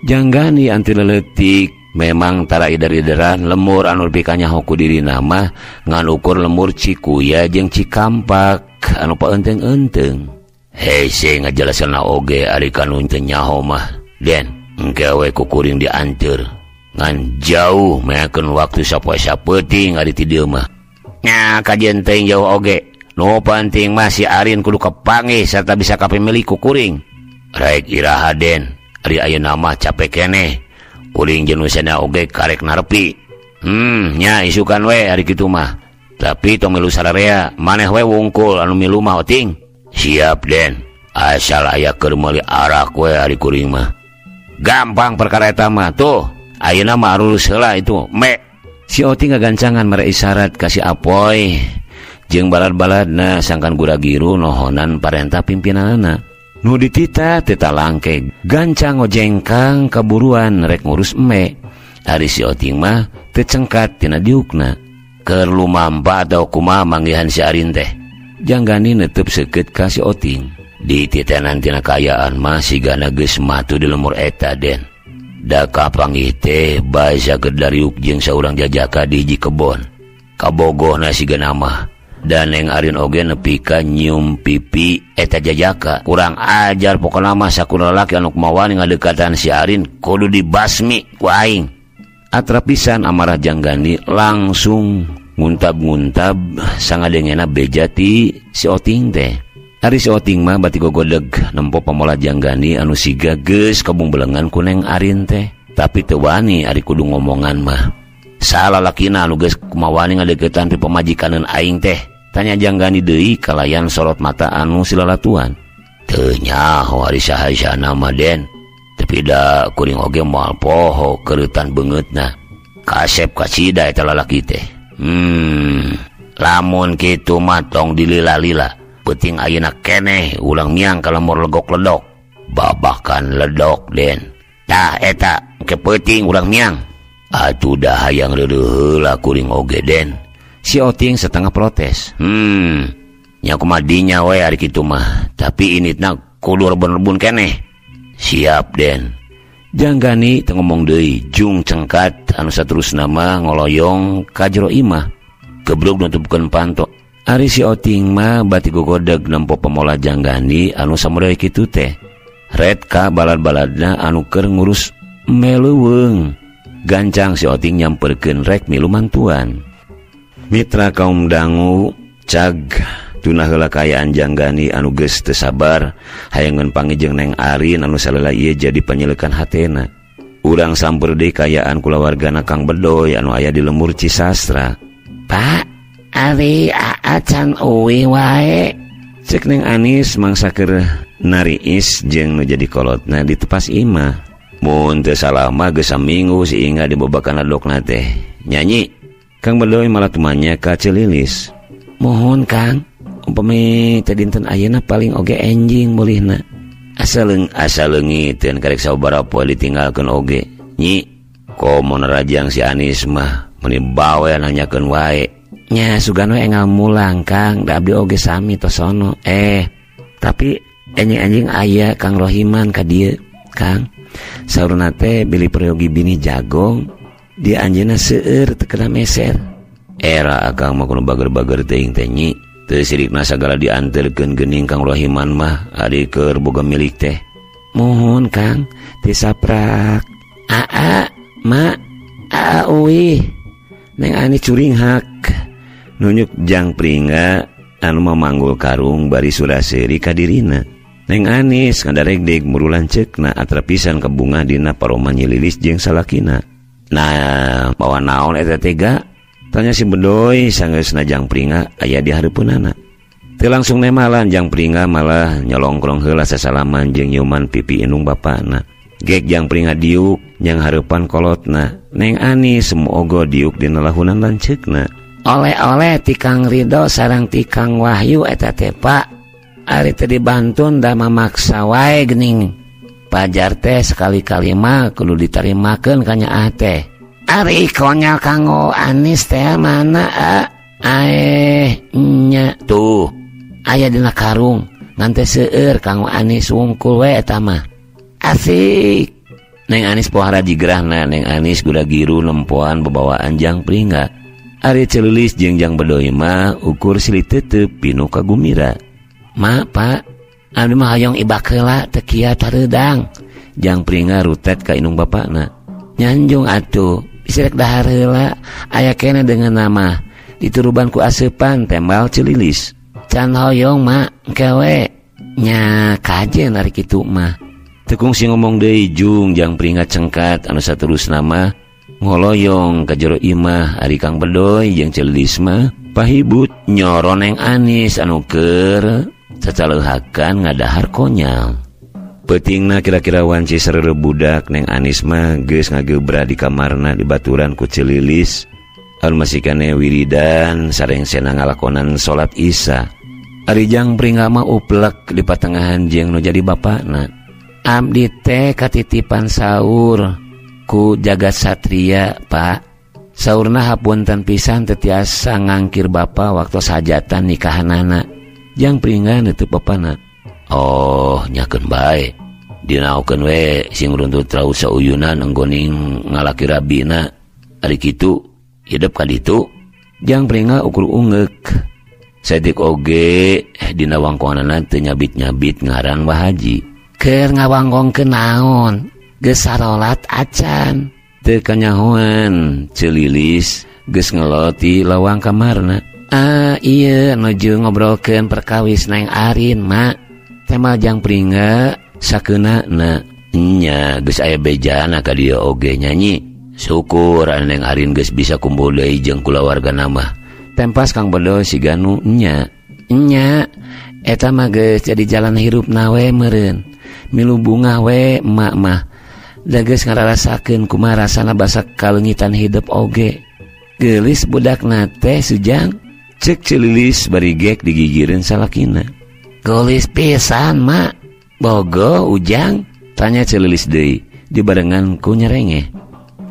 Jang Gandi anti leutik. Memang tara ider-ideran lemur anu pikanyaho ku dirina mah ngan ukur lemur Cikuya jeung Cikampak anu paeunteung-eunteung. Hese ngajelaskeunna oge ari kanu teu nyaho mah. Den, engke we ku kuring dianteur. Ngan jauh meakeun waktu sapoe sapeuting ari ti dieu mah. Nya kajeun teuing jauh oge. Nu penting mah si Arin kudu kapanggih sarta bisa kapimilik ku kuring. Rek iraha Den, ari ayeuna mah capek keneh. Kuring jeung nu sana oge karek narepi. Nya isukan we ari kitu mah. Tapi tong milu sararea, maneh we wungkul anu milu mah Oting. Siap Den, asal aya keur meuli arak we ari kuring mah. Gampang perkara eta mah tuh. Ayeuna mah arurus heula itu me. Si Oting ngagancangan mere isyarat ka si Apoy jeung balad-baladna sangkan guragiru nohonan parentah pimpinanana. Nu ditita teu talangke gancang ngojengkang kaburuan rek ngurus eme. Ari si Oting mah teu cengkat tina diukna. Keur lumampa atau kumaha manggihan si Arin teh. Jang Gandi netep seukeut ka si Oting. Dititenan tina kaayaan mah sigana geus matu di lemur eta Den. Da kapanggih teh bae saged dariuk jeung saurang jajaka di hiji kebon. Kabogohna sigana mah. Dan Neng Arin oge nepi ka nyium pipi eta jajaka. Kurang ajar pokona mah sakur lalaki anu kumawani ngadekatan si Arin kudu dibasmi ku aing. Atrap pisan amarah Janggani langsung nguntab-nguntab sangadengena beja ti si Oting teh. Ari si Oting mah bati gogodeg nempo pamola Janggani anu siga geus kabungbelengan ku Neng Arin teh. Tapi teu wani ari kudu ngomongan mah. Salah lalakina anu geus kumawani ngadeukeutan ti pamajikaneun aing teh. Tanya Janggani deui kalayan sorot mata anu silalatuan. Teu nyaho ari saha-sahana mah Den. Tapi da kuring oge moal poho keureutan beungeutna. Kasep kasida eta lalaki teh. Lamun kitu mah tong dilila-lila. Peuting ayeuna keneh ulang miang ka lemur legok-ledok. Babakan ledok Den. Tah eta engke peuting urang miang. Atuh dah hayang reureuh heula kuring oge Den. Si Oting setengah protes. Nya kumaha dinya we ari kitu mah. Tapi initna kudu rebun-rebun keneh. Siap Den. Janggani teu ngomong deui, jung cengkat anu saterusna mah ngoloyong ka jero imah. Gebrug nutupkeun panto. Ari si Oting mah bati gogodeg nempo pamola Janggani anu samudaya kitu teh. Red ka balad-baladna anu keur ngurus meleuweung. Gancang si Oting nyamperkeun rek milu mantuan. Mitra kaum dangu cag tunah heula kaayaan Janggani anu geus teu sabar hayangeun panggih jeung Neng Arin anu salela ieu jadi panyeleukan hatena. Urang samper deui kaayaan kulawargana Kang Bedoy anu aya di lembur Cisastra. Pak, ari aa can eueuh wae. Cek Neng Anis mangsa keur nariis jeung nu jadi kolotna di tepas imah. Mun teu salah mah geus saminggu si Inga dibobakan ladokna teh. Nyanyi Kang Bedoy malah tumanya ka Celilis. Mohon Kang, umpami teh dinten ayeuna paling oge enjing mulihna. Asa leungiteun karek sababaraha poe ditinggalkeun oge. Nyi, komo narajang si Anis mah meuni bawel nanyakeun wae. Nya sugan we enggal mulang Kang, da abdi oge sami tosono. Tapi enjing-enjing aya Kang Rohiman ka dieu, Kang. Saurna teh bilih peryogi bini jagong, dia anjeunna seueur teu kena meser. Era akang mah kudu bager-bager teuing teh nyi. Teu sirikna sagala dianterkeun geuning Kang Rohiman mah ari keur boga milik teh. Mohon Kang, teu saprak. Aa, ma, aa uih. Neng Ani curinghak. Nunjuk Jang Pringga anu mamanggul karung bari suraseri ka dirina. Neng Anis ngadaregdeg murulan ceukna atra pisan kabungah dina paroman Nyililis jeung salakina. Nah, bawa naon eta teh ga? Tanya si Bedoy sanggeusna Jang Pringga aya di hareupeunana. Teu langsung nemalan Jang Pringga malah nyolongkrong heula sasalaman jeung nyuman pipi indung bapana. Gek Jang Pringga diuk nyang hareupan kolotna. Neng Anis semoga diuk dina lahunan lanceukna. Oleh-oleh ti Kang Ridho sareng ti Kang Wahyu eta teh Pak. Ari teu dibantun da mamaksa wae geuning. Pajar teh sekali-kali mah kudu ditarimakeun ka nyaah teh. Ari konyol kanggo Anis teh mana aeh nya tuh aya dina karung ngan teh seueur kanggo Anis wungkul we eta mah. Asik. Neng Anis pohara jigrahna, Neng Anis guda giru nempoan bebawaan Jang Pringga. Ari Celilis jeung Jang Bedoy mah ukur silih tetep pinu kagumira. Ma, Pak, abdi mah hoyong ibak heula teu kieu tareudang. Jang Pringga rutet ka indung bapakna. Nyanjung atuh, bisa rek dahar heula, aya keneh dengan nama dituruban ku aseupan tembal Celilis. Can hoyong ma, engke we. Nya kajen ari kitu mah. Teu kungsi ngomong deui jung Jang Pringga cengkat anu saterusna mah ngoloyong ka jero imah. Ari Kang Bedoy jeung Celilis mah pahibut nyoro Neng Anis anu keur cacaleuhakan ngadahar konyol. Peutingna kira-kira wanci sarere budak Neng Anis mah geus ngagebra di kamarna dibaturan ku Celilis anu masih kane wiridan sarengsena ngalakonan salat Isya. Ari Jang Pringga mah uplek di patengahan jeung nu jadi bapakna. Abdi teh katitipan saur ku Jagat Satria, Pak. Saurna hapunten pisan teu tiasa ngangkir bapa waktu hajatan nikahanana. Jang Pringga neutup bapana. Oh, nyakeun bae. Dinaokeun we sing runtut raut sauyunan enggoning ngalaki rabina. Ari kitu hidep ka ditu. Jang Pringga ukur ungeuk. Saeutik oge dina wangkonganana teu nyabit-nyabit ngaran Wa Haji. Keur ngawangkongkeun naon? Geus sarolat acan. Teu kanyahoan Celilis geus ngeloti lawang kamarna. Ah iya nuju ngobrolkeun perkawis Neng Arin mak. Tema Jang Pringga sakeuna na nya geus aya bejana ka dieu oge nyanyi. Syukur Neng Arin geus bisa kumpul deui jeung kulawargana mah. Tempas Kang Bedoy siga nu nya. Nya eta mah geus jadi jalan hirupna we meureun. Milu bungah we emak mah. Da geus ngararasakeun kumaha rasana basa kaleungitan hidup oge. Geulis budakna teh Sujang. Cek Celilis bari gek digigireun salakina. Geulis pisan mak. Bogo Ujang? Tanya Celilis deui dibarengan ku nyerengeh.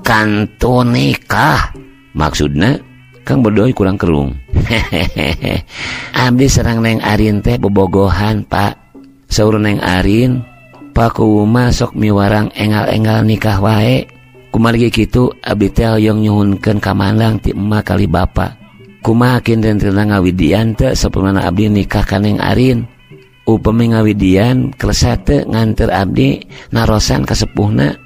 Kantu nikah. Maksudna Kang Bedoy kurang kerung. Hehehe. Abdi sareng Neng Arin teh bobogohan, Pak. Saur Neng Arin, Pak kuuma sok miwarang engal-engal nikah wae. Kumargi kitu abdi teh hoyong nyuhunkeun kamandang ti emak kali bapa. Kumaha kinten-kinten ngawidian teh sapermana abdi nikah ka Neng Arin. Upami ngawidian kelesa teu nganter abdi narosan ka sepuhna.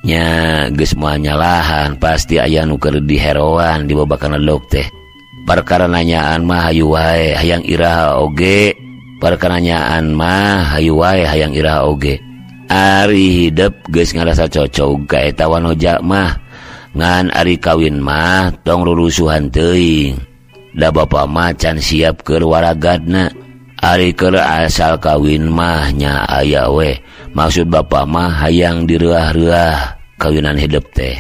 Nya geus moal nyalahan pasti aya nu keur diheroan di babakan ledok teh. Perkara nanyaan mah hayu wae hayang iraha oge. Perkara nanyaan mah hayu wae hayang iraha oge. Ari hidep geus ngarasa cocok ka eta wanoja mah. Ngan ari kawin mah tong rurusuhan teuing. Da bapa mah can siap keur waragadna. Ari keur asal kawin mah nya aya we. Maksud bapa mah hayang direuah-reuah kawinan hidup teh.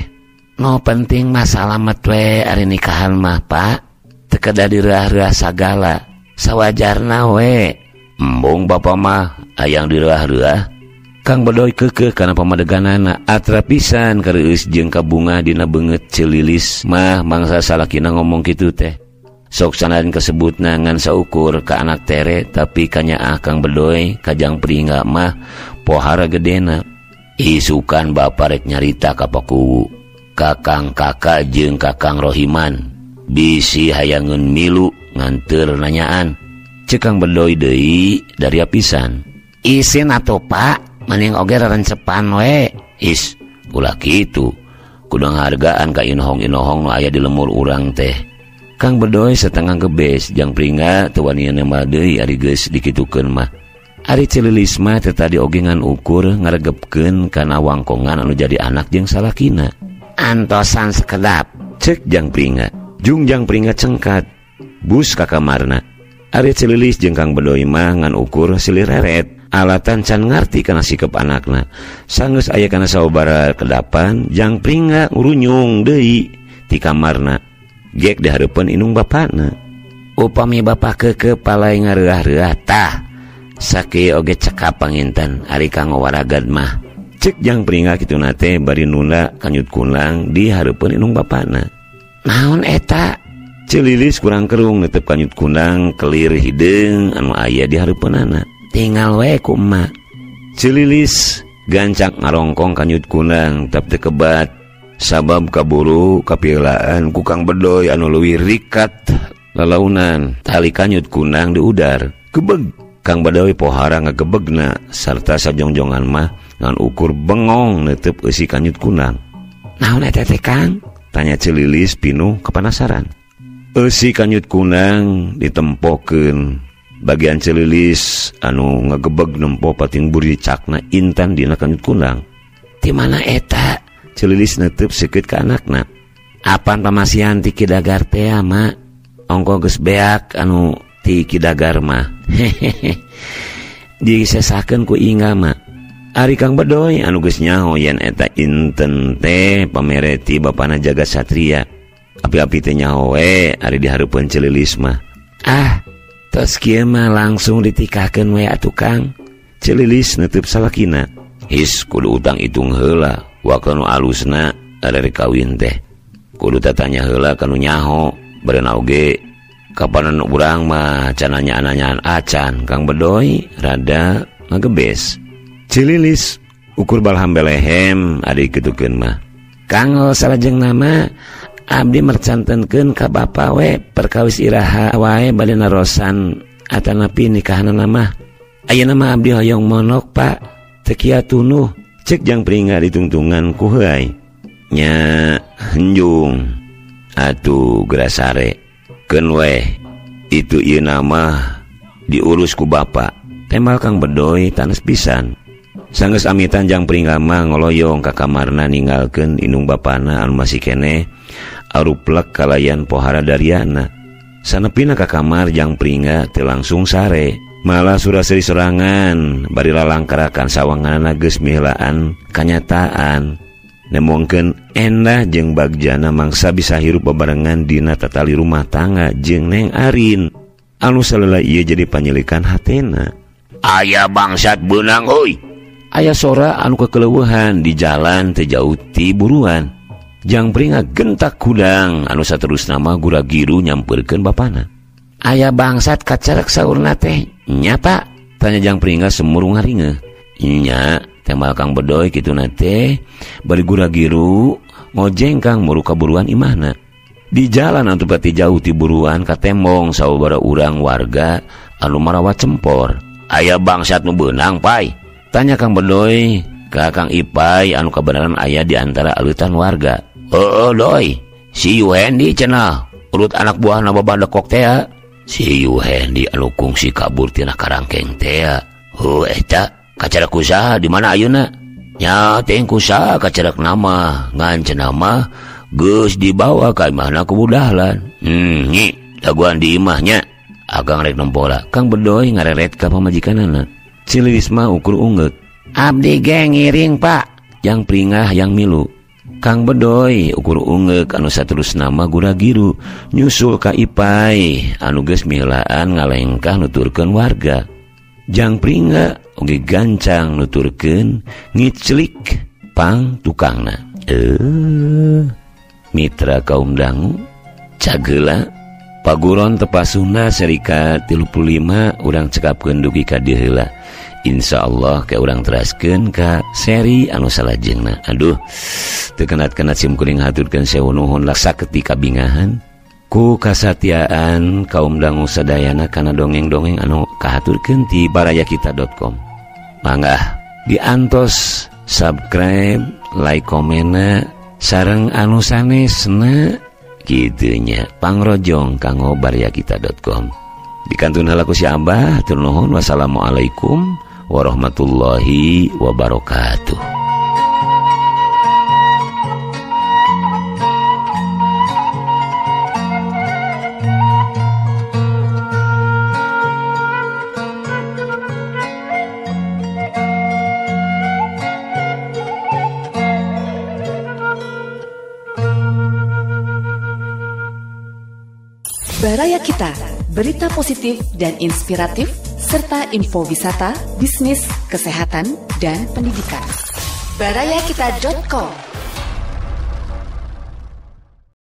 No penting mah salamet we ari nikahan mah, Pak. Teu kedah direuah-reuah sagala. Sawajarna we. Embung bapa mah hayang direuah-reuah. Kang Bedoy keukeuh kana pamadeganana atra pisan kareueus jeung kabunga dina beungeut Celilis mah mangsa salakina ngomong kitu teh. Sok sanajan kasebutna ngan saukur ka anak tere tapi kanyaah Kang Bedoy kajang Pringga mah pohara gedena. Isukan bapa rek nyarita ka Pakuwu, Kakang Kakak jeung Kakang Rohiman bisi hayangeun milu nganteur nanyaan. Ceuk Kang Bedoy deui dari pisan. Isin atuh Pak, mending oge rerencepan we. Is, ulah kitu. Kudu ngahargaan ka inohong-inohong nu aya di lemur urang teh. Kang Bedoy setengah gebes Jang Pringga teu wani nembal deui ari geus dikitukeun mah. Ari Celilis mah teu tadi oge ngan ukur ngaregepkeun kana wangkongan anu jadi anak jeung salakina. Antosan sekedap, cek Jang Pringga. Jung Jang Pringga cengkat bus ka kamarna. Ari Celilis jeung Kang Bedoy mah ngan ukur silireret. Alatan can ngarti kana sikep anakna. Sanggeus aya kana sababaraha kedapan Jang Pringga ngurunyung deui ti kamarna. Gek dihareupeun inung bapana. Upami bapa keukeuh palai ngareureuh-reuah tah. Sakieu oge cekap panginten ari kanggo waragad mah. Cek Jang Pringga kituna teh bari nunda kanyut kunang di hareupeun inung bapana. Naon eta? Celilis kurang kerung netep kanyut kunang kelir hideung anu aya di hareupeunana. Tinggal we ku emak. Celilis gancak ngarongkong kanyut kunang tapi teu kebat. Sabab kaburu kapilaan ku Kang Bedoy anu leuwih rikat lalaunan tali kanyut kunang diudar gebeg. Kang Bedoy pohara ngagebegna sarta sajongjongan mah ngan ukur bengong netep eusi kanyut kunang. Naon eta teh Kang? Tanya Celilis pinuh kepanasaran. Eusi kanyut kunang ditempokeun. Bagian Celilis anu ngagebeg nempo pating buri cakna intan dina kanyut kunang. Ti mana eta? Celilis netep seukeut ka anakna. Apan pamasihan ti Kidagar teh mak? Ongko geus beak anu ti Kidagar mah. Hehehe. Disesakeun ku Ingga mah. Ari Kang Bedoy anu geus nyaho yen eta inten teh pamere ti bapana Jaga Satria. Api-api teh nyaho we ari dihareupeun Celilis mah. Ah, tos kieu mah langsung ditikahkeun we atuh Kang. Celilis netep salakina. His kudu utang itung heula. Waktu nu alusna ari kawin teh kudu tatanya heula ka nu nyaho bereuna oge kapanan urang mah can nanya-nanyaan acan. Kang Bedoy rada ngagebes. Celilis ukur balham belehem ari kitukeun mah. Kanggo salajengna mah abdi mercantenkeun ka bapa we perkawis iraha wae bade narosan atanapi nikahanana mah. Ayeuna mah abdi hoyong monok Pak, teu kieu tunuh. Cek Jang Pringga ditungtungan ku heuay. Nya henjung atuh gerasare keun weh itu ieu nama diurus ku bapa. Temal Kang Bedoy tanes pisan. Sanggeus amitan Jang Pringga mah ngoloyong ka kamarna ninggalkeun indung bapana anu masih keneh aruplek kalayan pohara dariana. Sanepina ka kamar Jang Pringga teu langsung sare, malah suraseri sorangan bari lalangkarakan sawanganna geus miheulaan kanyataan. Nemongkeun Endah jeung Bagjana mangsa bisa hirup bebarengan dina tatali rumah tangga jeung Neng Arin anu salila ieu jadi panyelikan hatena. Aya bangsat beunang euy. Aya sora anu kekeleueuhan di jalan teu jauh ti buruan. Jang Pringga gentak kudang anu saterusna mah gura-giru nyampeurkeun bapana. Aya bangsat kacarek saurna teh nya Pak? Tanya Jang Pringga semurung ngaringeuh. Nya, tembal Kang Bedoy kituna teh bari gura-giru ngojengkang muru kaburuan imahna. Di jalan anu pati jauh ti buruan katembong sababaraha urang warga anu marawa cempor. Aya bangsat nu beunang Pai? Tanya Kang Bedoy ka Kang Ipai anu kabenaran aya di antara aleutan warga. Heueuh Doy, si Yuhendi cenah urut anak buahna babah dekok teh. Si Yuhendi anu kungsi kabur tina karangkeng teh. Heuh eta kacara kusaha di mana ayeuna? Nya teh kusaha kacarek nama ngan cenah mah geus dibawa ka imahna ku Dahlan. Nyi, daguan di imahnya. Akang rek nempola. Kang Bedoy ngareret ka pamajikanana. Ciliwis mah ukur ungeuk. Abdi ge ngiring Pak. Jang Pringah yang milu. Kang Bedoy ukur ungeuk anu saterusna mah gura-giru nyusul ka Ipai anu geus miheulaan ngalengkah nuturkeun warga. Jang Pringga oge gancang nuturkeun ngiclik pang tukangna. Mitra kaum dangu cageula paguron tepas Sunda seri ka-35 urang cekapkeun dugi ka dieu heula. Insyaallah ke urang teraskeun ka seri anu salajengna. Aduh, teu kenat-kenat sim kuring haturkeun sewu nuhun laksa ketika bingahan ku kasatiaan kaum dangu sadayana kana dongeng-dongeng anu kahaturkeun ti barayakita.com. Mangga diantos subscribe, like, komena sareng anu sanesna kitu nya pangrojong kanggo barayakita.com. Dikantun heula ku si Abah, hatur nuhun. Wassalamualaikum warahmatullahi wabarakatuh. Baraya Kita, berita positif dan inspiratif, serta info wisata, bisnis, kesehatan, dan pendidikan. Barayakita.com.